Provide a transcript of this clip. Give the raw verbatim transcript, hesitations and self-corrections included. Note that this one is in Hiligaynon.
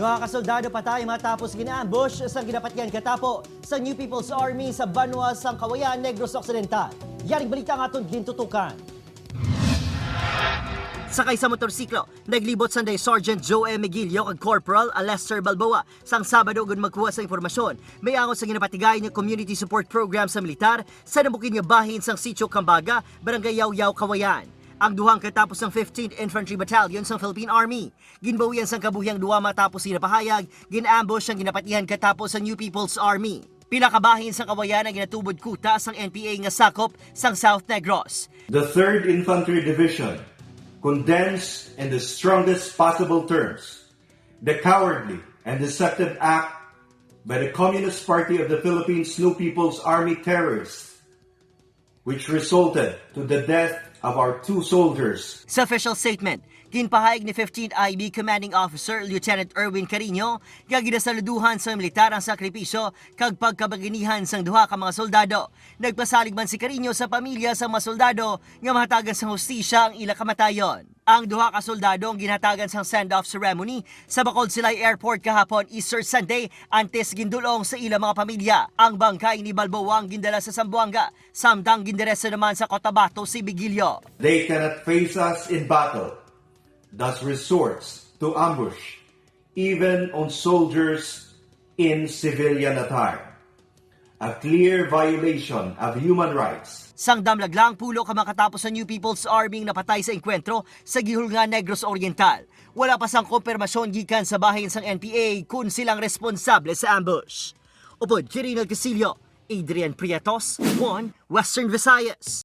Duha ka soldado patay matapos gin-ambush sang ginapatihan katapo sa New People's Army sa banwa sang Kawayan, Negros Occidental. Yaring balita ang aton gintutukan. Sakay sa motorsiklo, naglibot sanday Sergeant Joe M. Miguilio kag Corporal Alester Balboa sang Sabado ug magkuha sa impormasyon. May angot sa ginapatigay nga community support program sa militar sa nabukid nga bahin sang Sitio Cambaga, Barangay Yaoyao, Kawayan. Ang duhang katapo sang fifteenth Infantry Battalion sang Philippine Army. Ginbawian sang kabuhi ang duha matapos sila pahayag, gin-ambush ang ginapatihan katapo sang New People's Army. Pila ka bahin sa Kawayan ang ginatubod kuta sang N P A nga sakop sang South Negros. The third Infantry Division condemns in the strongest possible terms the cowardly and deceptive act by the Communist Party of the Philippines New People's Army terrorists, which resulted to the death of our two soldiers. Sa official statement, ginpahayag ni fifteenth I B Commanding Officer Lieutenant Erwin Carino nga ginasaluduhan sa militar ang sakripisyo kag pagkabaganihan sang duha ka mga soldado. Nagpasalig man si Carino sa pamilya sa mga soldado nga mahatagan sang hustisya ang ila kamatayon. Ang duha ka soldado ang ginhatagan sang send-off ceremony sa Bacolod Silay Airport kahapon, Easter Sunday, antes gindul-ong sa ila mga pamilya. Ang bangkay ni Balboa ang gindala sa Zamboanga, samtang gindiretso naman sa Cotabato si Miguilio. They cannot face us in battle, thus resorts to ambush, even on soldiers in civilian attire. A clear violation of human rights. Sang damlag lang, pulo ka mga katapo sa New People's Army ang napatay sa engkwentro sa Guihulngan, Negros Oriental. Wala pa sang kompirmasyon gikan sa bahin sang N P A kon sila ang responsable sa ambush. Upod kay Reynald Castillo, Adrian Prietos, One Western Visayas.